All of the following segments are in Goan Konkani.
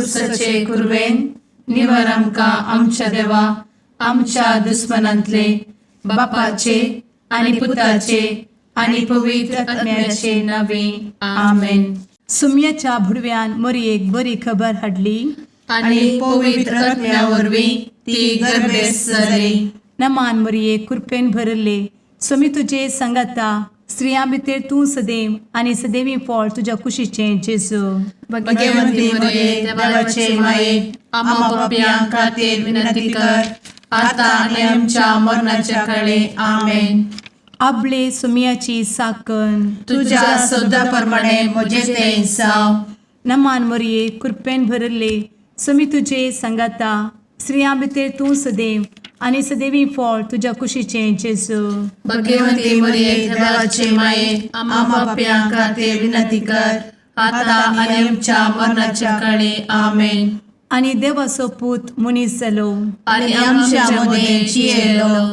कुर्साचे कुरवेन निवर आमकां आमच्या देवा आमच्या दुस्मनांतले बापाचे आनी पुताचे आनी पवित्र आत्म्याचे नावे. आमेन. सुम्याच्या भुडव्यान मोरयेक बरी खबर हाडली. आनी पवित्र आत्म्या वरवीं ती गर्भेस्त जाली. नमान मोरये, कृपेन भरले, स्वामी तुजे सांगाता, स्त्रियां भितर तूं सदैव आनी सदैवी फळ तुज्या कुशीचें जेजू. भगवंती मरिये, देवाचे माये, आम्हा पापयां खातीर विनंती कर, आता आनी आमच्या मरणाच्या काळी. आमेन. आबले सुम्याची साकन. तुझ्या शब्दा प्रमाणे म्हजे ते जावं. नमान मोरये, कृपेन भरले, स्वामी तुजे सांगाता, स्त्रियां भितर तूं सदैव आनी सदैवी फळ तुज्या कुशीचें जेजू. भगवंती मरिये, देवाचे माये, आम्हा पापयां खातीर विनंती कर, आता आनी आमच्या मरणाच्या काळी. आमेन. आनी देवाचो पूत मनीस जालो आनी आमच्या मदें जियेलो.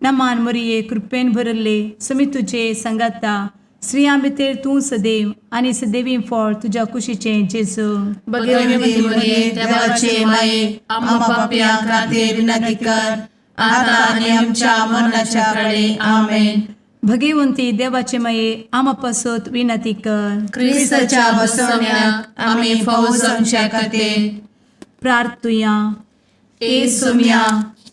नमान मोरये, कृपेन भरले, स्वामी तुजे सांगाता, स्त्रियां भितर तूं सदैव आनी सदैवी फळ तुज्या कुशीचें जेजू. भगवंती मरिये, देवाचे माये, आम्हा पापयां खातीर विनंती कर, आता आनी आमच्या मरणाच्या काळी. आमेन. भगवंती देवाचे माये, आमा पासत विनंती कर. क्रिस्ताच्या बसवण्याक आमी फावो जावच्या खातीर. प्रार्थुया. ए सोम्या,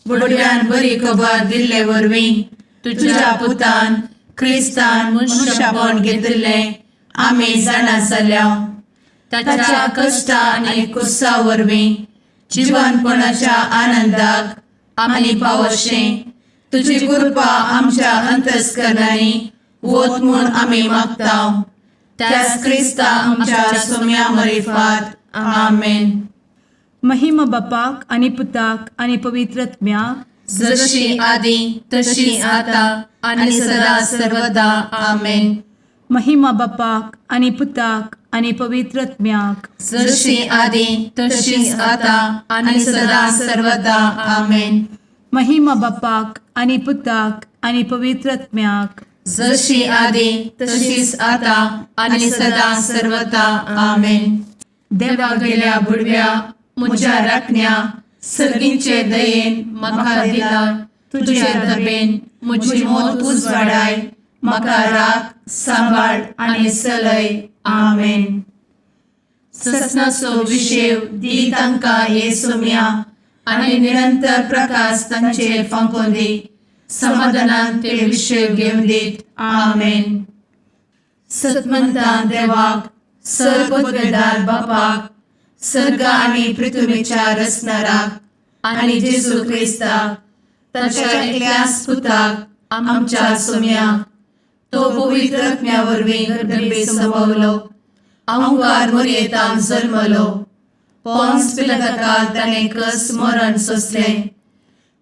बुडव्यान बरी खबर दिल्ले वरवीं तुझ्या पुतान क्रिस्तान मनुष्यपण घेतिल्लें आमी जाणा जाल्या. ताच्या कश्टा आनी कुर्सा वरवीं जिवनपणाच्या आनंदाक आमी पावशें तुजी कृपा आमच्या अंतस्करणांनी वत म्हूण आमी मागता, त्याच क्रिस्ता आमच्या सोम्या मरिफात. आमेन. महिमा बापाक आनी पुताक आनी पवित्र आत्म्याक. जशी आदी तशी आता आणि सदा सर्वदा. आमेन. महिमा बापाक आनी पुताक आनी पवित्र आत्म्याक. जशी आदी तशीच आता आणि सदा सर्वदा. आमेन. महिमा बापाक आनी पुताक आनी पवित्र आत्म्याक. जशी आदी तशीच आता आणि सदा सर्वदा. आमेन. देवा गेल्या बुडव्या म्हज्या राखण्या, सर्गींचे दयेन म्हाका दिला तुझे दबेन म्हजी मोत उजवाडाय, म्हाका राख, सांबाळ आनी चलय. आमेन. ससनाचो विशेव दी तांकां हे सोम्या आनी निरंतर प्रकाश तांचेर फांकोवन दी, समाधानान ते विशेव घेवन दीत. आमेन. सतमंतान देवाक, सर्वपदवेदार बापाक, सर्ग आनी पृथ्वीच्या रचणाराक आनी जेजू क्रिस्ताक ताच्या एकल्याच पुताक आमच्या सोम्याक, तो पवित्र आत्म्या वरवीं गर्भे संभवलो, अंकार मोरयेतान जल्मलो, पोन्स पिलाताकाल ताणें कस मरण सोंसलें,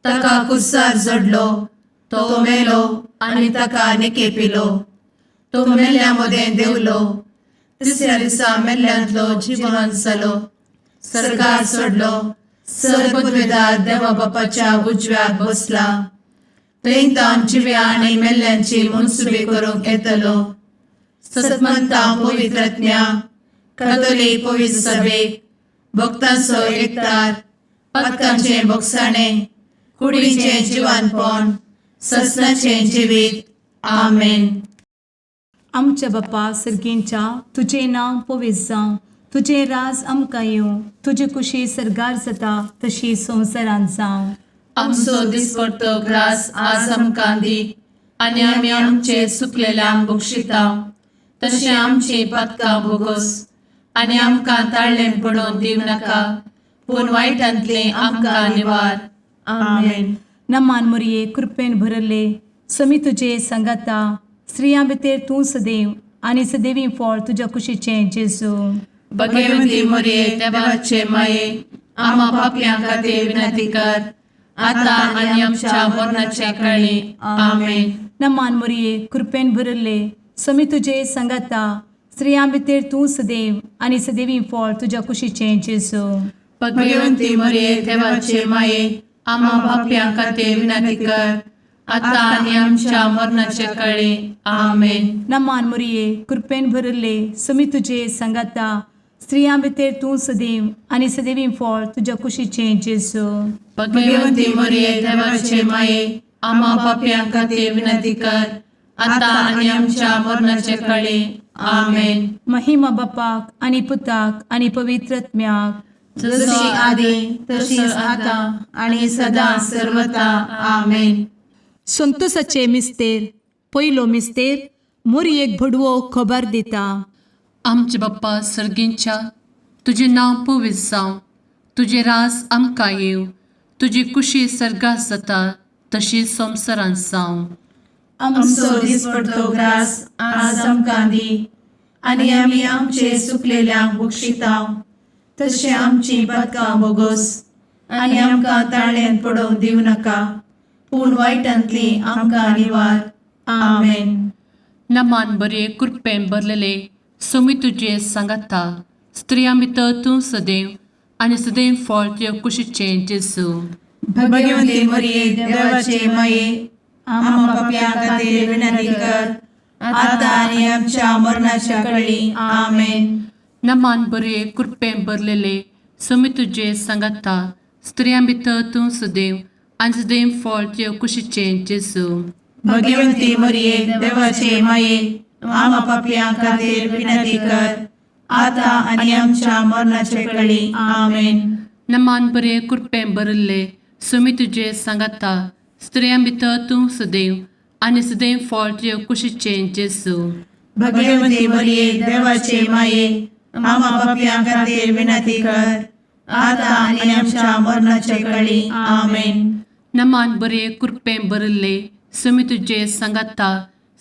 ताका कुर्सार जडलो, तो मेलो आनी ताका निकेपिलो, तो मेल्ल्या मदें देंवलो, तिसऱ्या दिसा मेल्ल्यांतलो जिवन जालो, सर्गार चडलो, सर्वपदवेदार देवा बापाच्या उजव्याक बसला, थंय तावन जिव्या आनी मेल्ल्यांची मनसुबी करूंक येतलो. सतमंता पवित्र आत्म्या, कातोलीक पवित्र सभेक, भक्तांचो एकतार, पातकांचें भोगसाणें, कुडीचें जिवानपण, ससनाचें जिवीत. आमेन. आमच्या बापा सर्गींच्या, तुजें नांव पवित्र जावं, तुजें राज आमकां येवं, तुजी कुशी सर्गार जाता तशी संवसारांत जावं. आमचो दिसपडतो ग्रास आज आमकां दी आनी आमी आमचे चुकलेल्यांक बक्षिता तशें आमची पातकां भोगोस आनी आमकां ताळ्ळें पडोवन दिवं नाका, पूण वायटांतलें आमकां निवार. आमेन. नमान मोरये, कृपेन भरले, समी तुजे सांगाता, स्त्रियां भितर तूं सदैव आनी सदैवी फळ तुज्या कुशीचें जेजू. भगवती मोरये, देवाचे माये, आम्हा पापयां खातीर विनंती कर, आता आनी आमच्या मरणाच्या काळी. आमेन. नमान मोरये, कृपेन भरले, समी तुजे सांगाता, स्त्रियां भितर तूं सदैव आनी सदैवी फळ तुज्या कुशीचें जेजू. भगवती मोरये, देवाचे माये, आम्हा पापयां खातीर विनंती कर, आता आनी आमच्या मरणाच्या काळी. आमेन. नमान मोरये, कृपेन भरले, समी तुजे सांगाता, स्त्रियां भितर तूं सदैव आनी सदैवी फळ तुज्या कुशीचें जेजू. भगवती मरिये, देवाचे माये, आम्हा पापयां खातीर विनंती कर, आता आनी आमच्या मरणाचे कळी. आमेन. महिमा बापाक आनी पुताक आनी पवित्र आत्म्याक. जशी आदी तशीच आता आणि सदा सर्वता. आमेन. संतोषाचे मिस्तेर. पयलो मिस्तेर, मोरयेक भडवो खबर दिता. आमचे बाप्पा सर्गींच्या, तुजें नांव पवित्र जावं, तुजें रास आमकां येवं, तुजी कुशी सर्गात जाता तशी संवसारांत जावं. आमचो दिसपडतो ग्रास आज आमकां दी आनी आमी आमचे सुकलेल्यांक बक्षितांव तशें आमची पदकां बोगोस आनी आमकां ताळ्यान पडोवंक दिवं नाका, पूण वायटांतली आमकां निवार. आमेन. नमान बरे, कृपेन भरलेले, सोमी तुजे सांगाता, स्त्रियां भितर तूं सदैव आनी सदैव फळ तुजे कुशीचें जेजू. भगवंती मरिये, देवाचे माये, आम्हा पापयां खातीर विनंती कर, आता आनी आमच्या मरणाच्या कळी. आमेन. नमान बरे, कृपेन भरलेले, सोमी तुजे सांगाता, स्त्रियां भितर तूं सदैव आनी सदैव फळ तुजे कुशीचें जेजू. भगवंती मरिये, देवाचे माये, आम्हा पापयां खातीर विनंती कर, आता आनी आमच्या मरणाचे कळी. आमेन. नमान बरे, कृपेन भरिल्ले, सोमी तुजे सांगाता, स्त्रियां भितर तूं सदैव आनी सदैव फळ तुजे कुशीचें जेजू. भगवंती मरिये, देवाचे माये, आम्हा पापयां खातीर विनंती कर, आता आनी आमच्या मरणाचे कळी. आमेन. नमान बरे, कृपेन भरिल्ले, सोमी तुजे सांगाता,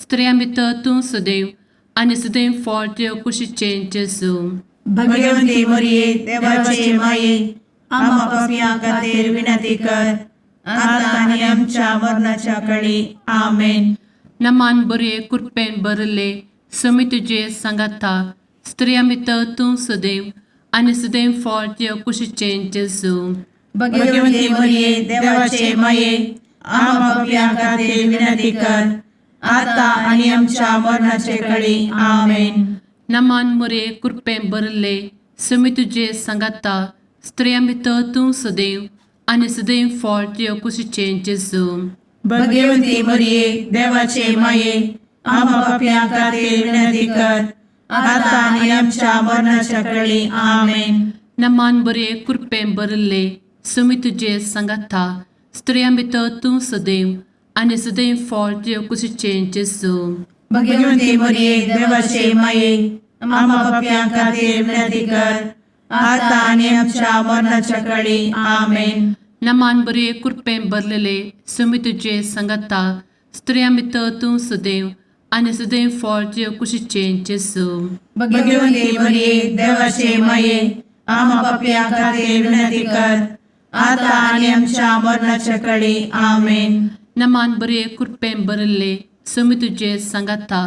स्त्रियां भितर तूं सदैव आनी सदैव फळ तुजे कुशीचें जेजू. भगवंती मरिये, देवाचे माये, आम्हा पापयां खातीर विनंती कर, आता आनी आमच्या मरणाच्या कळी. आमेन. नमान बरे, कृपेन भरिल्ले, सोमी तुजे सांगाता, स्त्रियां भितर तूं सदैव आनी सदैव फळ तुजे कुशीचें जेजू. भगवंती मरिये, देवाचे माये, आम्हा पापयां खातीर विनंती कर, आता आनी आमच्या मरणाचे कळी. आमेन. नमान मोरे, कृपेन भरिल्ले, सोमी तुजे सांगाता, स्त्रियां भितर तूं सदैव आनी सदैव फळ तुजे कुशीचें जेजू. भगवंती मरिये, देवाचे माये, आम्हा पापयां खातीर विनंती कर, आता आनी आमच्या मरणाच्या कळी. आमेन. नमान बरे, कृपेन भरिल्ले, सोमी तुजे सांगाता, स्त्रियां भितर तूं सदैव आनी सदैव फळ तुजे कुशीचें जेजू. भगवंती मरिये, देवाचे माये, आम्हा पापयां खातीर विनंती कर, आता आनी आमच्या मरणाच्या कळी. आमेन. नमान बरे, कृपेन भरलेले, सोमी तुजे सांगाता, स्त्रियां भितर तूं सदैव आनी सदैव फळ तुजे कुशीचें जेजू. भगवंती मरिये, देवाचे माये, आम्हा पापयां खातीर विनंती कर, आता आनी आमच्या मरणाच्या कळी. आमेन. नमान बरे, कृपेन भरिल्ले, सोमी तुजे सांगाता,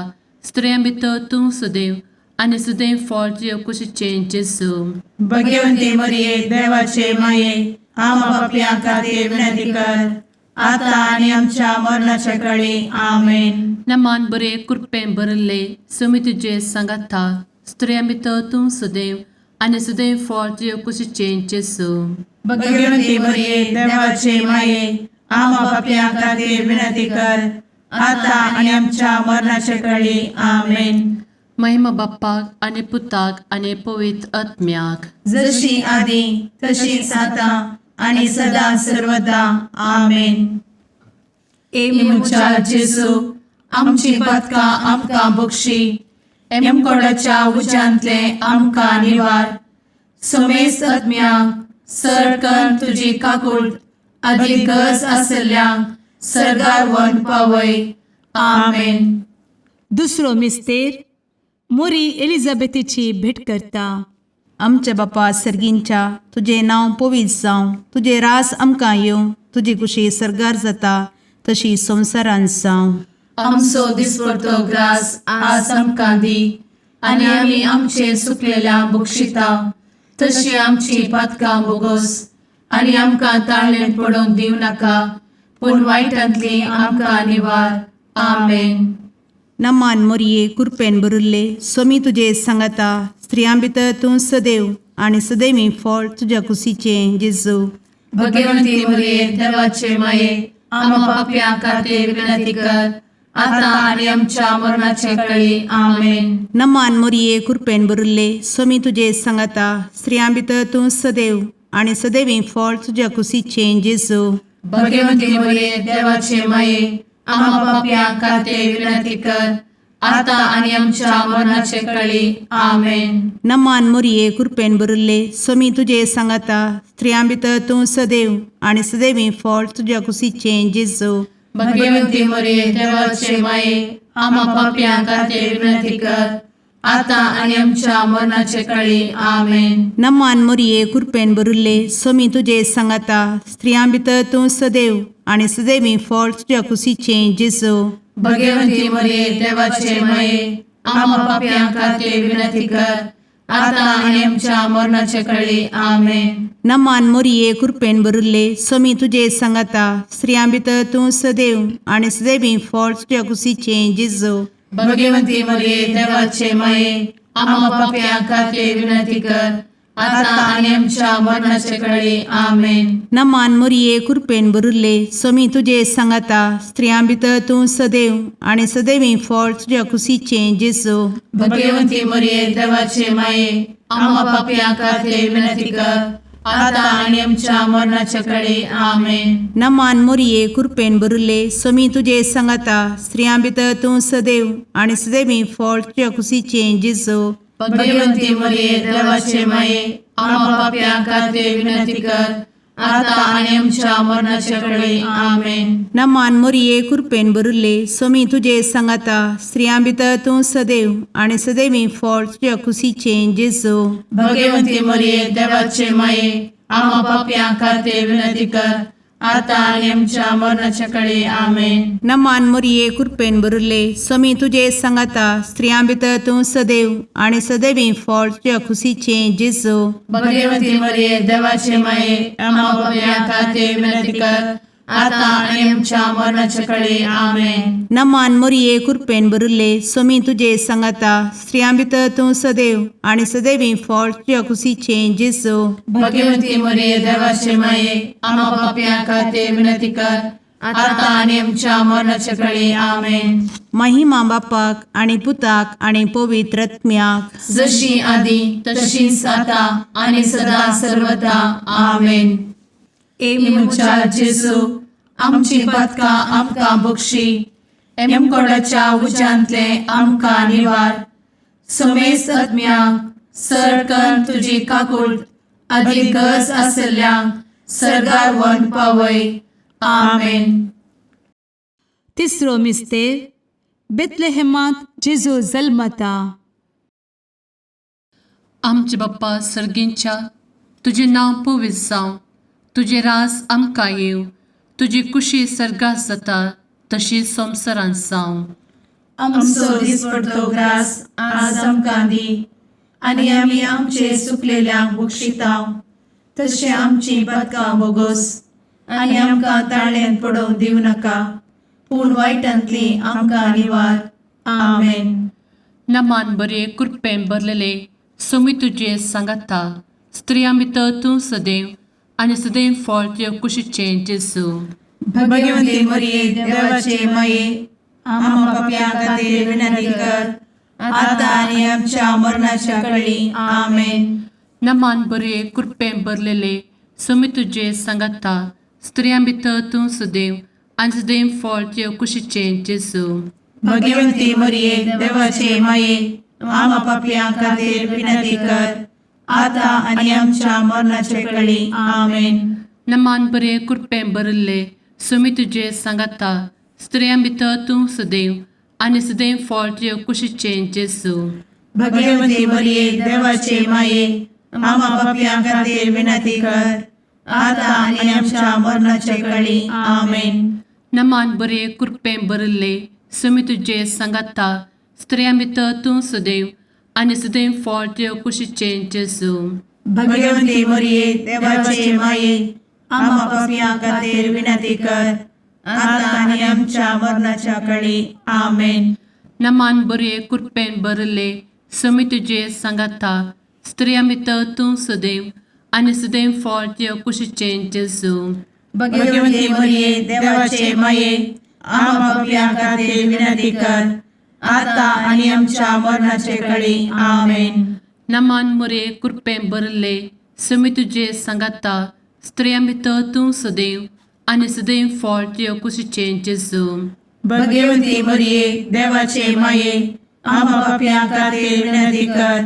स्त्रियां भितर तूं सदैव आनी सदैव फळ तुजे कुशीचें जेजू. भगवंती मरिये, देवाचे माये, आम्हा पापयां खातीर विनंती कर, आता आनी आमच्या मरणाच्या कळी. आमेन. नमान बरे, कृपेन भरिल्ले, सोमी तुजे सांगाता, स्त्रियां भितर तूं सदैव आनी सदैव फळ तुजे कुशीचें जेजू. भगवंती मरिये, देवाचे माये, आम्हा पापयां खातीर विनंती कर, आता आनी आमच्या मरणाच्या कळी. आमेन. महिमा बाप्पाक आनी पुताक आनी पवित्र आत्म्याक. जशी आदी तशीच आता आणि सदा सर्वदा. आमेन. ए म्हज्या जेजू, आमची पदकां आमकां बक्षी, एमकोडाच्या उज्यांतले आमकां निवार, समेस्त आत्म्यांक सरकन तुजी काकूळ आदी गरज आसल्ल्यांक सर्गार वन पावय. आमेन. दुसरो मिस्तेर, मोरी एलिझाबेथीची भेट करता. आमच्या बापा सर्गींच्या, तुजें नांव पवित्र जावं, तुजें रास आमकां येवं, तुजी कुशी सर्गार जाता तशी संवसारांत जावं. आमचो दिसपडतो ग्रास आज आमकां दी आनी आमी आमचे सुकलेल्या बक्षिता तशी आमची पातकां बोगोस आनी आमकां ताळ्ळें पडोवंक दिवं नाका, पूण वायटांतली आमकां निवार. आमेन. नमान मोरये, कुरपेन भरिल्ले, स्वामी तुजे सांगाता, स्त्रियां भितर तूं सदैव आनी सदैवी फळ तुज्या कुशीचें जेजू. भगवंती मरिये देवाचे माये, आम्हा पापयां खातीर विनंती कर, आता आनी आमच्या मरणाचे कळी. आमेन. नमान मोरये, कृपेन भरिल्ले, स्वामी तुजे सांगाता. स्त्रियां भितर तूं सदैव आनी सदैवी फळ तुज्या कुशीचें जेजू. भगवंती मरिये देवाचे माये, आम्हा पापयां खातीर विनंती कर, आता आनी आमच्या मरणाचे कळी. आमेन. नमान मोरये, कृपेन भरिल्ले, स्वामी तुजे सांगाता. स्त्रियां भितर तूं सदैव आनी सदैवी फळ तुज्या कुशीचें जेजू. भगवंती मरिये देवाचे माये, आम्हा पापयां खातीर विनंती कर, आता आनी आमच्या मरणाचे कळी. आमेन. नमान मोरये, कृपेन भरिल्ले, स्वामी तुजे सांगाता. स्त्रियां भितर तूं सदैव आनी सदैवी फळ तुज्या कुशीचें जेजू. भगवंती मरिये देवाचे माये, आम्हा पापयां खातीर विनंती कर, आता आनी आमच्या मरणाचे कळी. आमेन. नमान मोरये, कृपेन भरिल्ले, स्वामी तुजे सांगाता. स्त्रियां भितर तूं सदैव आनी सदैवी फळ तुज्या कुशीचें जेजू. भगवंती मरिये देवाचे माये, आम्हा पापयां खातीर विनंती कर, आता आनी आमच्या मरणाचे कळी. आमेन. नमान मोरये, कृपेन भरिल्ले, स्वामी तुजे सांगाता. स्त्रियां भितर तूं सदैव आनी सदैवी फळ तुज्या कुशीचें जेजू. भगवंती मरिये देवाचे माये, आम्हा पापयां खातीर विनंती कर, आता आनी आमच्या मरणाचे कळी. आमेन. नमान मोरये, कृपेन भरिल्ले, स्वामी तुजे सांगाता. स्त्रियां भितर तूं सदैव आनी सदैवी फळ तुज्या कुशीचें जेजू. भगवंती मरिये देवाचे माये, आम्हा पापयां खातीर विनंती कर, आता आनी आमच्या मरणाचे कळी. आमेन. नमान मोरये, कृपेन भरिल्ले, स्वामी तुजे सांगाता. स्त्रियां भितर तूं सदैव आनी सदैवी फळ तुज्या कुशीचें जेजू. भगवंती मरिये देवाचे माये, आम्हा पापयां खातीर विनंती कर, आता आनी आमच्या मरणाच्या कळी. आमेन. नमान मोरये, कृपेन भरिल्ले, स्वामी तुजे सांगाता. स्त्रियां भितर तूं सदैव आनी सदैवी फळ तुज्या कुशीचें जेजू. भगवंती मरिये देवाचे माये, आम्हा पापयां खातीर विनंती कर, आता आनी आमच्या मरणाच्या कळी. आमेन. नमान मोरये, कृपेन भरिल्ले, स्वामी तुजे सांगाता. स्त्रियां भितर तूं सदैव आनी सदैवी फळ तुज्या कुशीचें जेजू. भगवंती मरिये देवाचे माये, आम्हा पापयां खातीर विनंती कर, आता आनी आमच्या मरणाच्या कळी. आमेन. महिमा बापाक आनी पुताक आनी पवित्र आत्म्याक, जशी आदी तशीच आता आनी सदा सर्वदा. आमेन. ए म्हज्या जेजू, आमची पातकां आमकां बक्षी, एमकोडाच्या उज्यांतले आमकां निवार, समेस्त आत्म्यांक सरकन तुजी काकूट आदी गरज आसल्ल्यांक सर्गार व्हरून पावय. आमेन. तिसरो मिस्तेर, बेतलेहेमांत जेजू जल्मता. आमचे बाप्पा सर्गींच्या, तुजें नांव पवित्र जावं, तुजें राज आमकां येवं, तुजी कुशी सर्गात जाता तशी संवसारांत जावं. आमचो दिसपडतो ग्रास आज आमकां दी, आनी आमी आमचे सुकलेल्यांक बक्षितांव, तशें आमची पातकां बोगोस, आनी आमकां ताळ्यान पडोवंक दिवं नाका, पूण वायटांतली आमकां निवार. आमेन. नमान बरे, कृपेन भरलेले, सोमी तुजे सांगाता, स्त्रियां भितर तूं सदैव आनी सदैव फळ तुजे कुशीचें जेजू. भगवंती मरिये देवाचे माये, आम्हा पापयां खातीर विनंती कर, आता आनी आमच्या मरणाच्या कळी. आमेन. नमान बरे, कृपेन भरलेले, सोमी तुजे सांगाता, स्त्रियां भितर तूं सदैव आनी सदैव फळ तुजे कुशीचें जेजू. भगवंती मरिये देवाचे माये, आम्हा पापयां खातीर विनंती कर, आता आनी आमच्या मरणाच्या कळी. आमेन. नमान बरे, कृपेन भरिल्ले, सोमी तुजे सांगाता, स्त्रियां भितर तूं सदैव आनी सदैव फळ तुजे कुशीचें जेजू. भगवंती मरिये देवाचे माये, आम्हा पापयां खातीर विनंती कर, आता आनी आमच्या मरणाच्या कळी. आमेन. नमान बरे, कृपेन भरिल्ले, सोमी तुजे सांगाता, स्त्रियां भितर तूं सदैव आनी सदैव फळ तुजे कुशीचें जेजू. भगवंती मरिये देवाचे माये, आम्हा पापयां खातीर विनंती कर, आता आनी आमच्या मरणाच्या कळी. आमेन. नमान बरे, कृपेन भरिल्ले, समी तुजे सांगाता स्त्रियां भितर तूं सदैव आनी सदैव फळ तुज्या कुशीचें जेजू. भगवती मरिये, देवाचे माये, आम्हा पापयां खातीर विनंती कर, आता आनी आमच्या मरणाचे कळी. आमेन. नमान मुरे कृपें भरले, समी तुजे सांगाता स्त्रियां भितर तूं सदैव आनी सदैव फळ तुज्या कुशीचें जेजू. भगवती मरिये, देवाचे माये, आम्हा पापयां खातीर विनंती कर,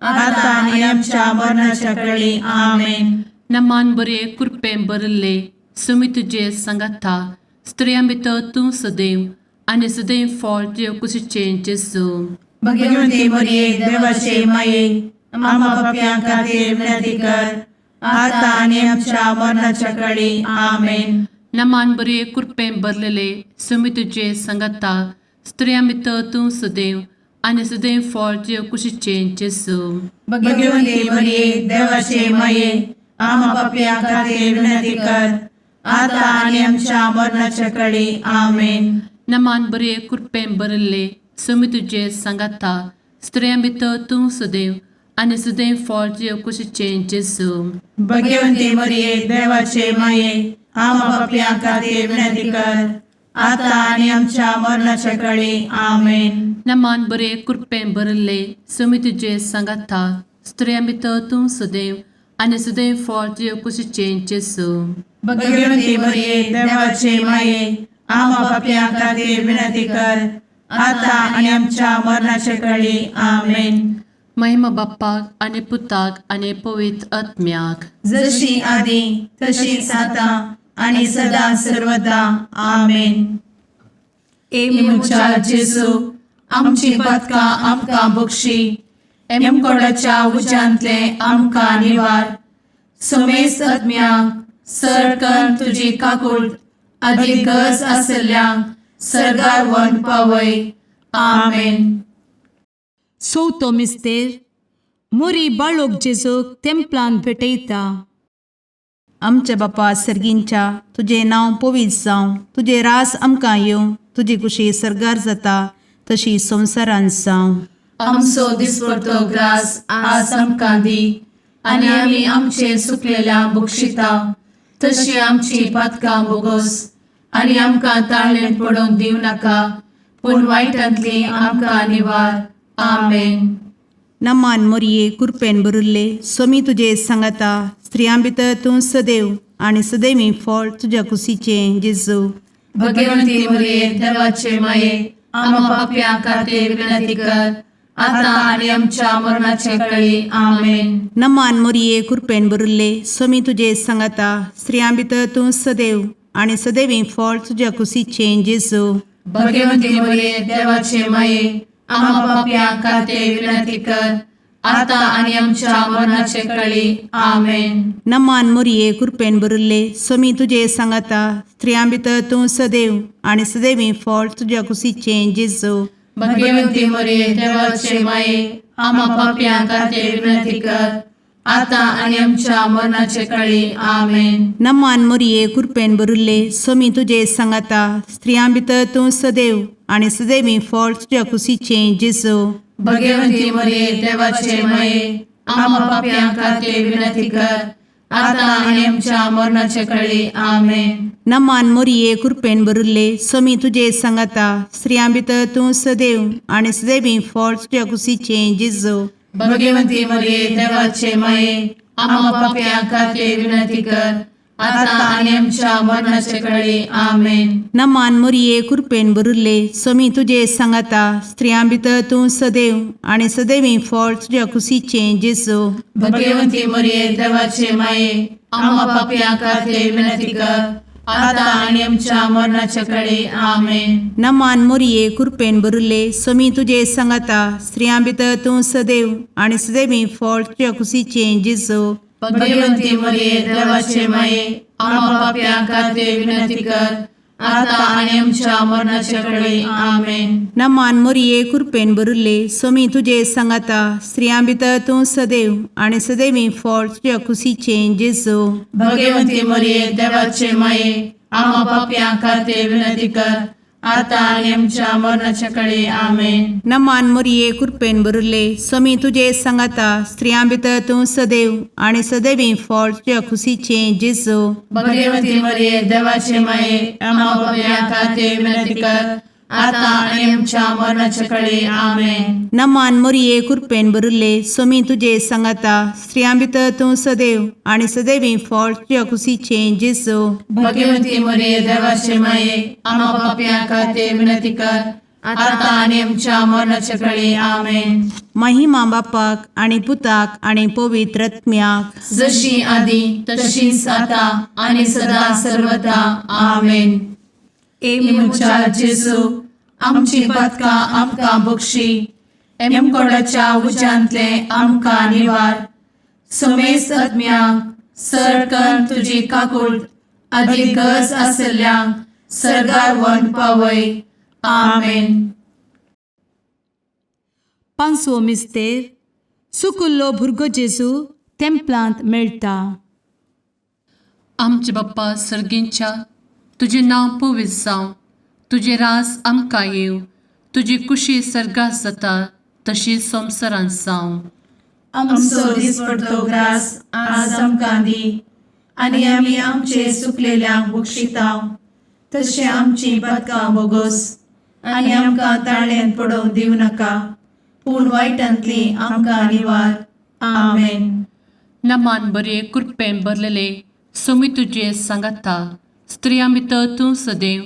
आता आनी आमच्या मरणाच्या कळी. आमेन. नमान बरे कृपें भरले, समी तुजे सांगाता स्त्रियां भितर तूं सदैव आनी सदैव फळ तुज्या कुशीचें जेजू. भगवती मरिये, देवाचे माये, आम्हा पापयां खातीर विनंती कर, आता आनी आमच्या मरणाच्या कळी. आमेन. नमान बरे कृपें भरलेले, समी तुजे सांगाता स्त्रियां भितर तूं सदैव आनी सदैव फळ तुज्या कुशीचें जेजू. भगवती मरिये, देवाचे माये, आम्हा पापयां खातीर विनंती कर, आता आनी आमच्या मरणाच्या कळी. आमेन. नमान बरे कृपें भरले, समी तुजे सांगाता स्त्रियां भितर तूं सदैव आनी सदैव फळ तुज्या कुशीचें जेजू. भगवती मरिये, देवाचे माये, आम्हा पापयां खातीर विनंती कर, आता आनी आमच्या मरणाच्या कळी. आमेन. नमान बरे कृपें भरले, समी तुजे सांगाता स्त्रियां भितर तूं सदैव आनी सदैव फळ तुज्या कुशीचें जेजू. भगवती मरिये, देवाचे माये, आम्हा पापयां खातीर विनंती कर, आता आनी आमच्या मरणाच्या कळी. आमेन. महिमा बाप्पाक आनी पुताक आनी पवित्र आत्म्याक, जशी आदी तशीच आता आणि सदा सर्वदा. आमेन. ए म्हज्या जेजू, आमची पातकां आमकां बक्षी, एमकोडाच्या उज्यांतले आमकां निवार, समेस्त आत्म्यांक सरकन तुजी काकूळ आदी गरज आसल्ल्यांक सर्गार व्हरून पावय. आमेन. चवथो मिस्तेर. मुरी बाळोक जेजूक तेंपलान भेटयता. आमच्या बापा सर्गींच्या, तुजें नांव पवित्र जावं, तुजें रास आमकां येवं, तुजी कुशी सर्गार जाता तशी संवसारांत जावं. आमचो दिसपडतो ग्रास आज आमकां दी आनी आमी आमचे सुकलेल्या बक्षिता तशी आमची पातकां बोगोस आनी आमकां ताळणेंत पडोवंक दिवं नाका, पूण वायटांतली आमकां निवार. आमेन. नमान मोरये, कुरपेन भरिल्ले, सोमी तुजे सांगाता, स्त्रियां भितर तूं सदैव आनी सदैवी फळ तुज्या कुशीचें जेजू. भगवंती मरिये, देवाचे माये, आम्हा पापयां खातीर विनंती कर, आता आनी आमच्या मरणाचे कळी. आमेन. नमान मोरये, कुरपेन भरिल्ले, सोमी तुजे सांगाता, स्त्रियां भितर तूं सदैव आनी सदैवी फळ तुज्या कुशीचें जेजू. भगवंती मरिये, देवाचे माये, आम्हा पापयां खातीर विनंती कर, आता आनी आमच्या मरणाचे कळी. आमेन. नमान मोरये, कुरपेन भरिल्ले, सोमी तुजे सांगाता, स्त्रियां भितर तूं सदैव आनी सदैवी फळ तुज्या कुशीचें जेजू. भगवंती मरिये, देवाचे माये, आम्हा पापयां खातीर विनंती कर, आता आनी आमच्या मरणाचे कळी. आमेन. नमान मोरये, कुरपेन भरिल्ले, सोमी तुजे सांगाता, स्त्रियां भितर तूं सदैव आनी सदैवी फळ तुज्या कुशीचें जेजू. भगवंती मरिये, देवाचे माये, आम्हा पापयां खातीर विनंती कर, आता आनी आमच्या मरणाचे कळी. आमेन. नमान मोरये, कुरपेन भरिल्ले, सोमी तुजे सांगाता, स्त्रियां भितर तूं सदैव आनी सदैवी फळ तुज्या कुशीचें जेजू. भगवंती मरिये, देवाचे माये, आम्हा पापयां खातीर विनंती कर, आता आनी आमच्या मरणाचे कळी. आमेन. नमान मोरये, कुरपेन भरिल्ले, सोमी तुजे सांगाता, स्त्रियां भितर तूं सदैव आनी सदैवी फळ तुज्या कुशीचें जेजू. भगवंती मरिये, देवाचे माये, आम्हा पापयां खातीर विनंती कर, आता आनी आमच्या मरणाचे कळी. आमेन. नमान मोरये, कुरपेन भरिल्ले, सोमी तुजे सांगाता, स्त्रियां भितर तूं सदैव आनी सदैवी फळ तुज्या कुशीचें जेजू. भगवंती मरिये, देवाचे माये, आम्हा पापयां खातीर विनंती कर, आता आनी आमच्या मरणाचे कळी. आमेन. नमान मोरये, कुरपेन भरिल्ले, सोमी तुजे सांगाता, स्त्रियां भितर तूं सदैव आनी सदैवी फळ तुज्या कुशीचें जेजू. भगवंती मरिये, देवाचे माये, आम्हा पापयां खातीर विनंती कर, आतां आनी आमच्या मरणाच्या कडे आमेन. नमान मोरये, कृपेन भरिल्ले, स्वामी तुजे सांगाता. स्त्रियां भितर तूं सदैव आनी सदैवी फळ तुज्या खुशीचें जेजू. भगवती मरिये, देवाचे माये, आम्हा पापयां खातीर विनंती कर, आतां आनी आमच्या मरणाच्या कडे आमेन. नमान मोरये, कृपेन भरिल्ले, स्वामी तुजे सांगाता. स्त्रियां भितर तूं सदैव आनी सदैवी फळ तुज्या खुशीचें जेजू. भगवती मरिये, देवाचे माये, आम्हा पापयां खातीर विनंती कर, आतां आनी आमच्या मरणाच्या कडे आमेन. महिमा बापाक आनी पुताक आनी पवित्र आत्म्याक. जशी आदी तशीच आता आणि सदा सर्वदा आमेन. ए म्हज्या जेजू, आमची पातकां आमकां बक्षी, एमकोडाच्या उज्यांतले आमकां निवार, समेस्त आत्म्यांक सरकन तुजी काकूळ आदी गरज आसल्ल्यांक सरगार वन पावय. आमेन. पांचवो मिस्तेर, सुकुल्लो भुरगो जेजू तेंपलांत मेळटा. आमचे बाप्पा सर्गींच्या, तुजें नांव पवित्र जावं, तुजें रास आमकां येवं, तुजी कुशी सर्गात जाता तशी संवसारांत जावं. आमचो दिसपडतो ग्रास आज आमकां दी, आनी आमी आमचे सुकलेल्यांक बक्षितांव, तशें आमची पातकां बोगोस, आनी आमकां ताळ्यान पडोवंक दिवं नाका, पूण वायटांतली आमकां निवार. आमेन. नमान बरे, कृपेन भरलेले, सोमी तुजे सांगाता. स्त्रियां भितर तूं सदैव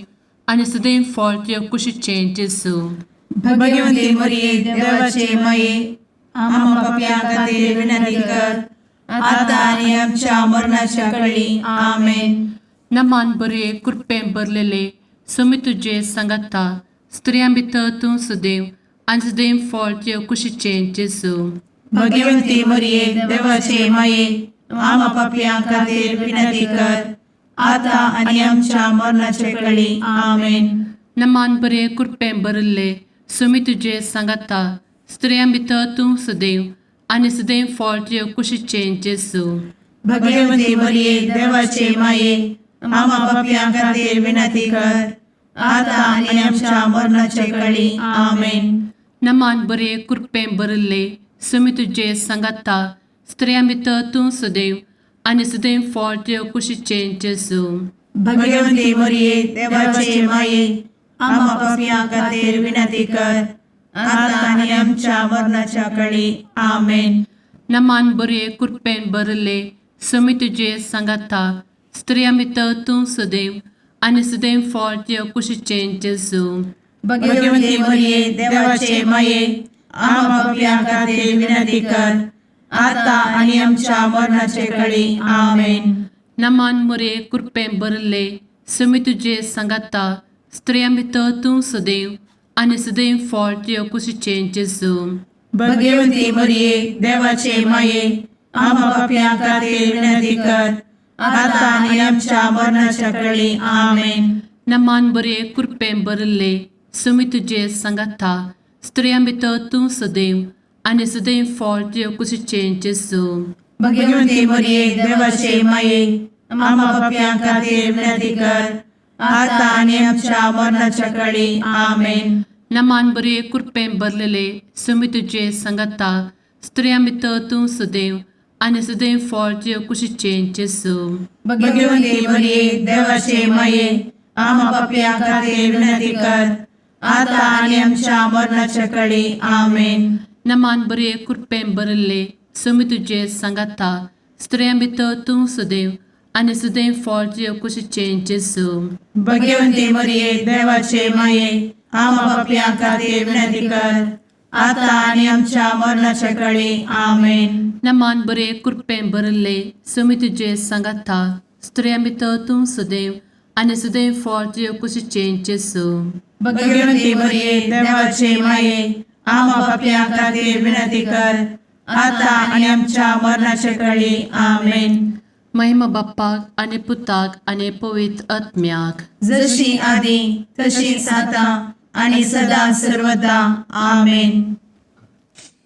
आनी सदैव फळ तुज्या कुशीचें जेजू. भगवती मरिये, देवाचे माये, आम्हा पापयां खातीर विनंती कर, आतां आनी आमच्या मरणाच्या कळी. आमेन. नमान बरे, कृपेन भरलेले, सोमी तुजे सांगाता. स्त्रियां भितर तूं सदैव आनी सदैव फळ तुज्या कुशीचें जेजू. भगवती मरिये, देवाचे माये, आम्हा पापयां खातीर विनंती कर, आतां आनी आमच्या मरणाचे कळी. आमेन. नमान बरे, कृपेन भरिल्ले, सुमी तुजे सांगाता. स्त्रियां भितर तूं सदैव आनी सदैव फळ तुज्या कुशीचें जेजू. भगवती मरिये, देवाचे माये, आम्हा पापयां खातीर विनंती कर, आतां आनी आमच्या मरणाचे कळी. आमेन. नमान बरे, कृपेन भरिल्ले, सुमी तुजे सांगाता. स्त्रियां भितर तूं सदैव आनी सदैव फळ तुज्या कुशीचें जेजू. भगवती मरिये, देवाचे माये, आम्हा पापयां खातीर विनंती कर, आतां आनी आमच्या मरणाच्या कळी. आमेन. नमान बरे, कृपेन भरिल्ले, सुमी तुजे सांगाता. स्त्रियां भितर तूं सदैव आनी सदैव फळ तुज्या कुशीचें जेजू. भगवती मरिये, देवाचे माये, आम्हा पापयां खातीर विनंती कर, आतां आनी आमच्या मरणाचे कळी. आमेन. नमान मोरे, कृपेन भरिल्ले, सुमी तुजे सांगाता. स्त्रियां भितर तूं सदैव आनी सदैव फळ तुज्या कुशीचें जेजू. भगवती मरिये, देवाचे माये, आम्हा पापयां खातीर विनंती कर, आतां आनी आमच्या मरणाच्या कळी. आमेन. नमान बरे, कृपेन भरिल्ले, सुमी तुजे सांगाता. स्त्रियां भितर तूं सदैव आनी सदैव फळ तुज्या कुशीचें जेजू. भगवती मरिये, देवाचे माये, आम्हा पापयां खातीर विनंती कर, आतां आनी आमच्या मरणाच्या कळी. आमेन. नमान बरे, कृपेन भरलेले, सुमी तुजे सांगाता. स्त्रियां भितर तूं सदैव आनी सदैव फळ तुज्या कुशीचें जेजू. भगवती मरिये, देवाचे माये, आम्हा पापयां खातीर विनंती कर, आतां आनी आमच्या मरणाच्या कळी. आमेन. नमान बरे, कृपेन भरिल्ले, सुमी तुजे सांगाता. स्त्रियां भितर तूं सदैव आनी सदैव फळ तुज्या कुशीचें जेजू. भगवती मरिये, देवाचे माये, आम्हा पापयां खातीर विनंती कर, आतां आनी आमच्या मरणाच्या कळी. आमेन. नमान बरे, कृपेन भरिल्ले, सुमी तुजे सांगाता. स्त्रियां भितर तूं सदैव आनी सदैव फळ तुज्या कुशीचें जेजू. भगवती मरिये, देवाचे माये, आम्हा पापयां खातीर विनंती कर, आतां आनी आमच्या मरणाच्या कळी. आमेन. महिमा बाप्पाक आनी पुताक आनी पवित्र आत्म्याक. जशी आदी तशीच आतां आणि सदा सर्वदा. आमेन.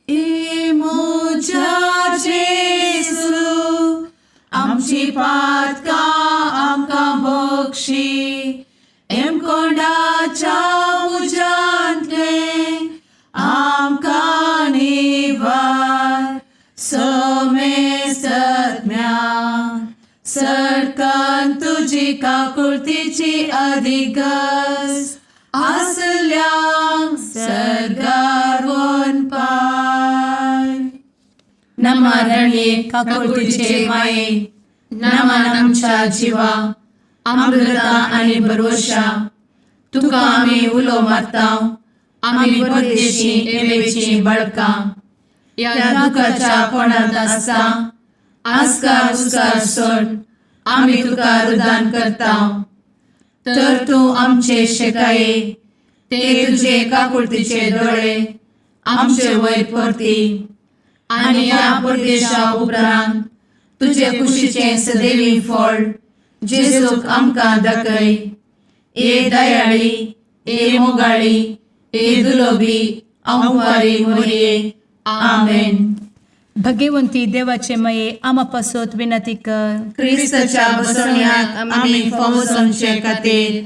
ए म्हज्या जेजू, आमची पातकां आमकां बक्षी, एमकोंडाच्या तुजी काकुळतीची अधिक गरज आसल्यांक सर्गार वनपाय. नमा रणये काकुळतीचे माये, नमन आमच्या जिवा, अमृता आनी भरवशा, तुका आमी उलो मारता, आमी परदेशी एवेची बळकां ह्या दुखाच्या कोणांत आसता आस्कार उस्कार सोड आमी तुका रुदान करता. तर तूं आमचे शेकाये ते तुजे काकुळतीचे दोळे आमचे वयर परती आनी ह्या परदेशा उपरांत तुजे कुशीचें सदैवी फळ जेजूक आमकां दाखय. ए दयाळी, ए मोगाळी, ए दुलोबी अंवारी मोरये, आमेन. भगवंती देवाचे मये आमा पासत विनंती कर. क्रिस्ताच्या बसवण्याक आमी फावो जावचे खातीर.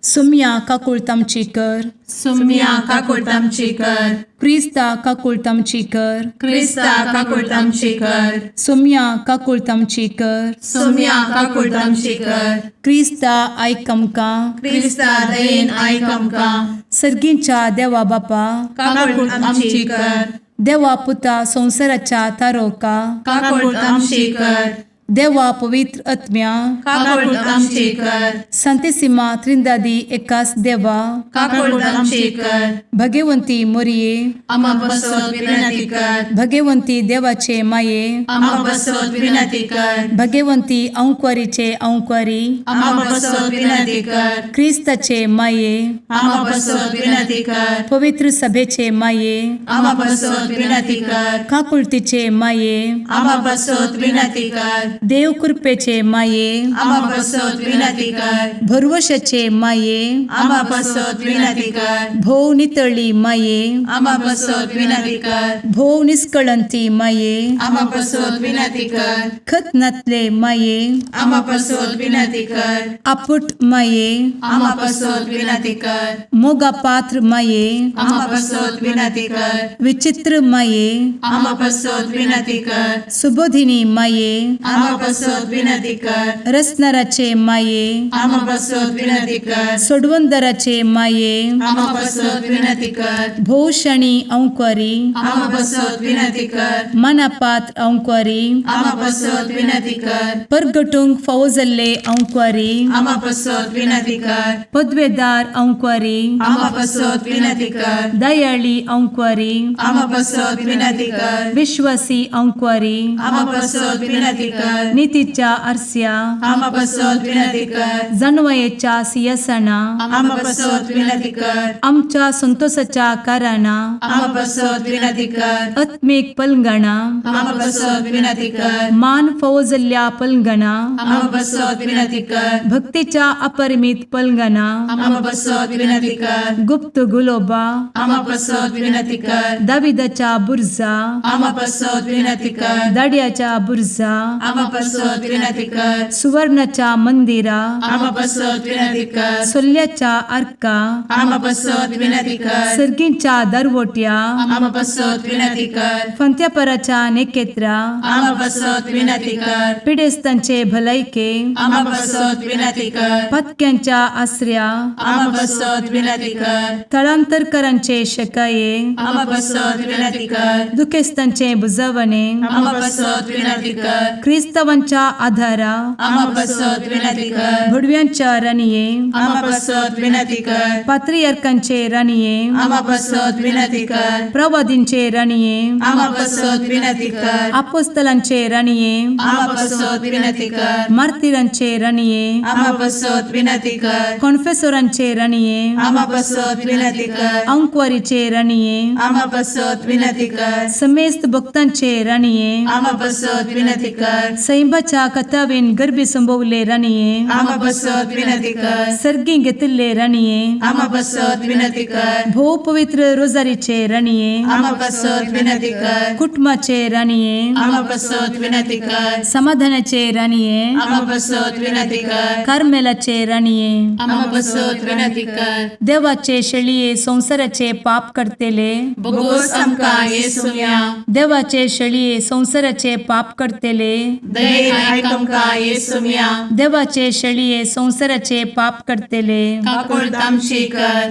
सुम्या काकुळत आमची कर. सुम्या काकुळट आमची कर. क्रिस्ता काकुळत आमची कर. क्रिस्ता काकुळट आमची कर. सुम्या काकुळत आमची कर. सुम्या काकुळट आमची कर. क्रिस्ता आयक आमकां. क्रिस्ता दयेन आयक आमकां. सर्गींच्या देवा बापा, काकुळट आमची कर. देवा पुता संवसाराच्या तारोका, काकुळट आमची कर. देवा पवित्र आत्म्या, काकुळट आमची कर. संतेसिमा त्रिंदादी एकास देवा, काकुळट आमची कर. भगवंती मोरये, आमा बसत विनंती कर. भगवंती देवाचे माये, आमा बसत विनंती कर. भगवंती अंक्वारीचे अंक्वारी, आमा बसत विनंती कर. क्रिस्ताचे माये, आमा बसत विनंती कर. पवित्र सभेचे माये, आमा बसत विनंती कर. काकुळतीचे माये, आमा बसत विनंती कर. देव कृपेचे माये, आमा बसत विनंती कर. भरवशाचे माये, आमा बसत विनंती कर. भोव नितळी माये, आमा बसत विनंती कर. भोव निस्कळंती माये, आमा बसत विनंती कर. खत नातले माये, आमा बसत विनंती कर. आपुट माये, आमा बसत विनंती कर. मोगा पात्र माये, आमा बसत विनंती कर. विचित्र माये, आमा बसत विनंती कर. सुबोधिनी माये, आमा बसत विनंती कर. रसनाराचे माये, आमा बसत विनंती कर. सोडवंदराचे माये, आमा बसत विनंती कर. भोवशणी अंक्वारी, आमा बसत विनंती कर. मनापात्र अंक्वारी, आमा बसत विनंती कर. परगटूंक फावो जाल्ले अंक्वारी, आमा बसत विनंती कर. पदवेदार अंक्वारी, आमा बसत विनंती कर. दयाळी अंक्वारी, आमा बसत विनंती कर. विश्वासी अंक्वारी, आमा बसत विनंती कर. नितीच्या आरस्या, आमा बसत विनंती कर. जानवयेच्या सियासना, आमा बसत विनंती कर. आमच्या संतोषाच्या कारणा, आमा बसत विनंती कर. आत्मीक पलंगणा, आमा बसत विनंती कर. मान फावो जाल्ल्या पलंगणा, आमा बसत विनंती कर. भक्तीच्या अपरिमित पलंगणा, आमा बसत विनंती कर. गुप्त गुलोबा, आमा बसत विनंती कर. दाविदाच्या बुर्जा, आमा बसत विनंती कर. दाड्याच्या बुर्जा, आमा बसत विनंती कर. सुवर्णाच्या मंदिरा, आमा बसत विनंती कर. सोल्ल्याच्या आर्का, आमा बसत विनंती कर. सर्गींच्या दरवट्या, आमा बसत विनंती कर. फंत्यापराच्या नेकेत्रा, आमा बसत विनंती कर. पिडेस्तांचे भलायके, आमा बसत विनंती कर. पत्क्यांच्या आसऱ्या, आमा बसत विनंती कर. थळांतरकरांचे शकाये, आमा बसत विनंती कर. दुखेस्तांचे बुजवणे, आमा बसत विनंती कर. क्रिस्तावांच्या आधारा, आमा बसत विनंती कर. भुडव्यांच्या राणये, आमा बसत विनंती कर. पात्रियार्कांचे राणये, आमा बसत विनंती कर. प्रवादींचे राणये, आमा बसत विनंती कर. आपोस्तलांचे राणये, आमा बसत विनंती कर. मार्तिरांचे राणये, आमा बसत विनंती कर. कॉन्फेसोरांचे राणये, आमा बसत विनंती कर. अंक्वारीचे राणये, आमा बसत विनंती कर. समेस्त भक्तांचे राणये, आमा बसत विनंती कर. सैंबाच्या कथावेन गर्भी संभवले राणये, आमा बसत विनंती कर. सर्गी घेतिल्ले राणये, आमा बसत विनंती कर. भोव पवित्र रोजारीचे राणये, आमा बसत विनंती कर. कुटुंबाचे राणये, आमा बसत विनंती कर. समाधानाचे राणये, आमा बसत विनंती कर. कार्मेलाचे राणये, आमा बसत विनंती कर. देवाचे शेळये संवसाराचे पाप करतेले, बोगोस आमकां येसुया. देवाचे शेळये संवसाराचे पाप करतेले, दयेन आयक आमकां येसुम्या. देवाचे शेळये संवसाराचे पाप करतले, काकुळट आमची कर.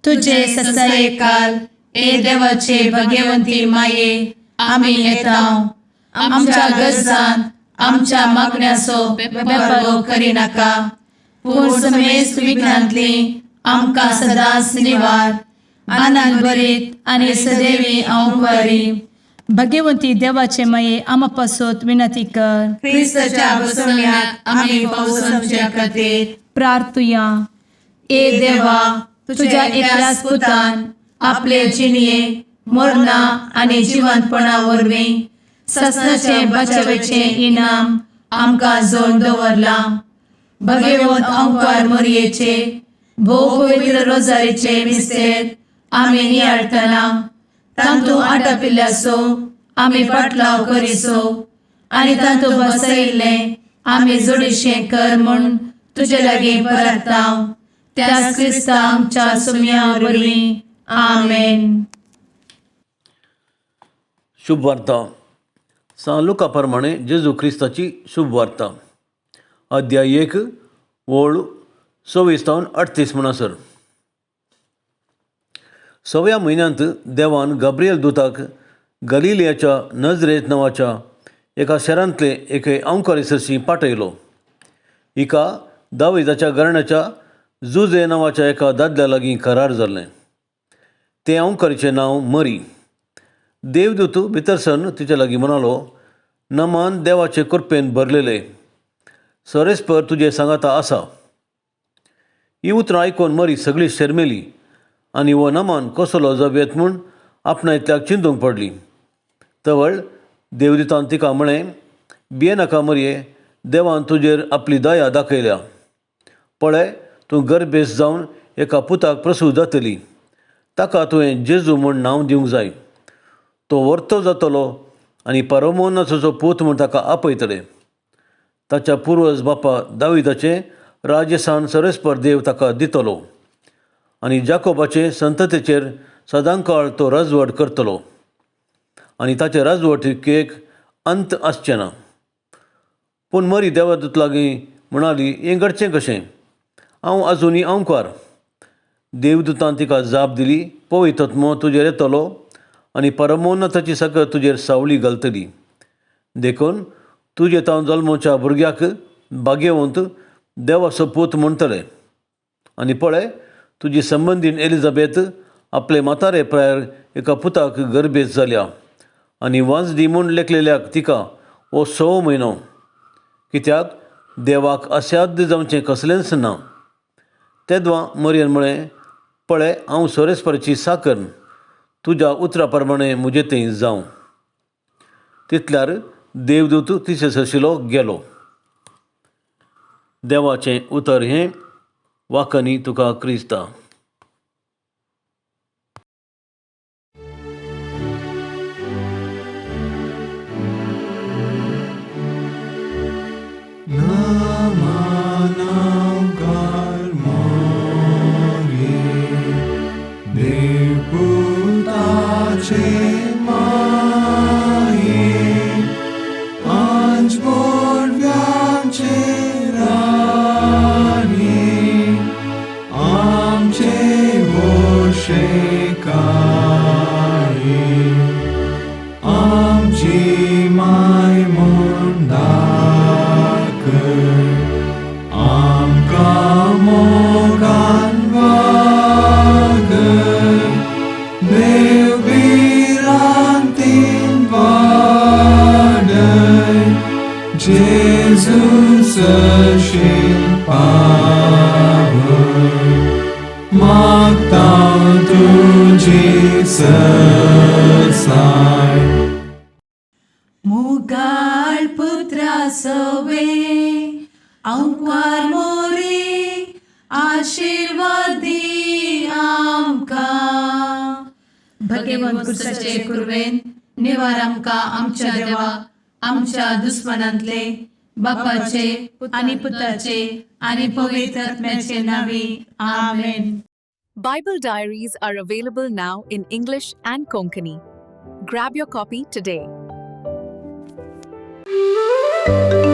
तुझे तुझे ससाये ससायकाल ए देवाचे भगवंती माये, आमी येता आमच्या गरजान आमच्या मागण्याचो बेपर्वो करिनाका, पूण समेस्त विघ्नांतली आमकां सदांच निवार. आनंद भरीत आनी सदैवी अंवकारी भगवंती देवाचे माये, आमा पासत विनंती कर. क्रिस्ताच्या बसवण्याक आमी पावसाच्या खातीर प्रार्थुया. ए देवा, तुझ्या एकल्याच पुतान आपले जिणये मरणा आनी जिवंतपणा वरवीं ससनाचे बचावेचें इनाम आमकां जोड दवरलां. भगवंत अंकार मोरयेचे भोव पवित्र रोजारीचे मिस्तेर आमी नियाळटना तांतू आटापिल्ल्याचो आमी पाटलाव करिसो आनी तांतू बसयिल्लें आमी जोडीशें कर म्हूण तुजे लागीं परताव, त्याच क्रिस्ता आमच्या सुम्या वरवीं. आमेन. शुभ वार्ता सान लुका प्रमाणे जेजू क्रिस्ताची शुभ वार्ता, अध्याय 1 ओळ 26 तावन 38 म्हणसर. सव्या म्हयन्यांत देवान गाब्रियल दुताक गलिलियाच्या नजरेत नांवाच्या एका शारांतले एके अंकारी सरशी पाठयलो. हिका दाविदाच्या घराण्याच्या जुजे नांवाच्या एका दादल्या लागीं करार जाल्लें. तें अंकारीचें नांव मरी. देवदूत भितर सरन तिच्या लागीं म्हणालो, नमान देवाचे कृपेन भरलेले, सरेस्पर तुजे सांगाता आसा. ही उतरां आयकून मरी सगळी शर्मेली आनी हो नमान कसलो जावयेत म्हूण आपणायतल्याक चिंतूंक पडली. तवळ देवदूतान तिका म्हळें, भियेनाका मरये, देवान तुजेर आपली दया दाखयल्या. पळय, तूं गर्भेस्त जावन एका पुताक प्रसूत जातली. ताका तुवें जेजू म्हूण नांव दिवंक जाय. तो वर्तो जातलो आनी परमोनाचो पूत म्हूण ताका आपयतले. ताच्या पुर्वज बापा दाविदाचें राज्यसान सरेस्पर देव ताका दितलो आनी जाकोबाचे संततेचेर सदांकाळ तो राजवट करतलो आनी ताचे राजवटीक अंत आसचें ना. पूण मरी देवदूत लागीं म्हणाली, हें घडचें कशें? हांव आजुनूय अंवकार. देवदूतान तिका जाप दिली, पवित्र तुजेर येतलो आनी परमोन्नताची सकत तुजेर सावळी घालतली. देखून तुजे तावन जल्मोच्या भुरग्याक भाग्यवंत देवाचो पूत म्हणटले. आनी पळय, तुजी संबंदीन एलिझाबेथ आपले म्हातारे प्रायर एका पुताक गर्भेस्त जाल्या आनी वांजडी म्हूण लेखलेल्याक तिका हो 6 म्हयनो. कित्याक देवाक असाध्य जावचें कसलेंच ना. तेद्वां मरियन म्हळें, पळय, हांव सोरेस्पराची साकर, तुज्या उतरा प्रमाणे म्हजें थंय जावं. तितल्यार देवदूत तिचे सरशिलो गेलो. देवाचें उतर हें वाकनी तुका क्रिस्ता. मुगाळ पुत्रा सवे अंकार मोरे, आशिर्वादी आमकां. भगवंत भगवंत कुर्वेन निवार आमकां आमच्या देवा, आमच्या दुस्मनांतले, बापाचे आनी पुताचे आनी पवित्र आत्म्याचे नावे. आमेन. Bible Diaries are available now in English and Konkani. Grab your copy today. you.